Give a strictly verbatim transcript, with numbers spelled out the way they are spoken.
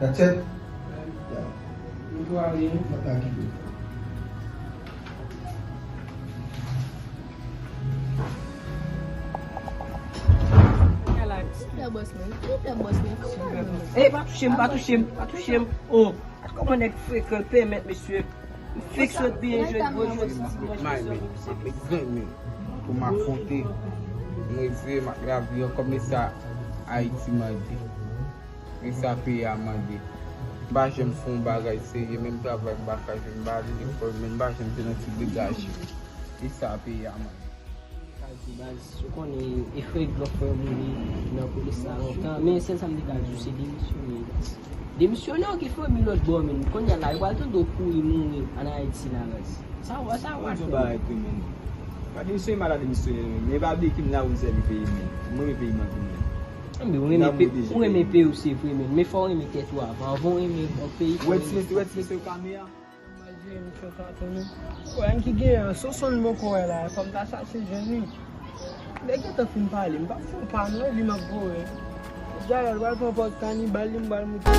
That's it. Yeah. Mwen tou ale. Mwen ta kite. Ey, pa touche m, pa touche m, pa touche m. Oh, kòman nèg frekan l pèmèt, mesye? M fèk sot byen jwe gwo jwèt dimanch mesye. Pou m afwonte, m reveye m ak lavi an kòm e sa Ayiti mande. E sa peyi a mande. M pa janm fè yon bagay serye, menm travay m pa ka jwenn, m pa al lekòl, men m pa janm fè nan ti degaje. E sa peyi a mande. Kalite baz, ou konnen, e frè gran frè mouri nan polis la lontan, men sèl sa m te ka di w, se demisyone, baz. Demisyone, oke, fanmi lòt bò, men kounye a la, yo pral tande w kouri mouri ann Ayiti la, baz. Sa w, sa w pral fè? Bagay tou, men. Pa demisyone, m pa ta demisyone, men. Men pa bliye ke m la pou m sèvi peyi m, men. M renmen peyi m anpil, men. Anben, ou renmen peyi w, se vre, men. Men fò w renmen tèt ou avan. Avan w renmen yon peyi, fò w renmen tèt ou. Ou wè ti mesye, ou wè ti mesye yo ka mè a? Malgre misye sa tounen. Wè, ki genyen an, se sonn bòkò wè la, fò m ta chache jwenn li. Lè gentan fin pale, m p ap fè yon pa non, epi m ap voye. Dayè, l pral pran pòz kanibal li, m pral moute.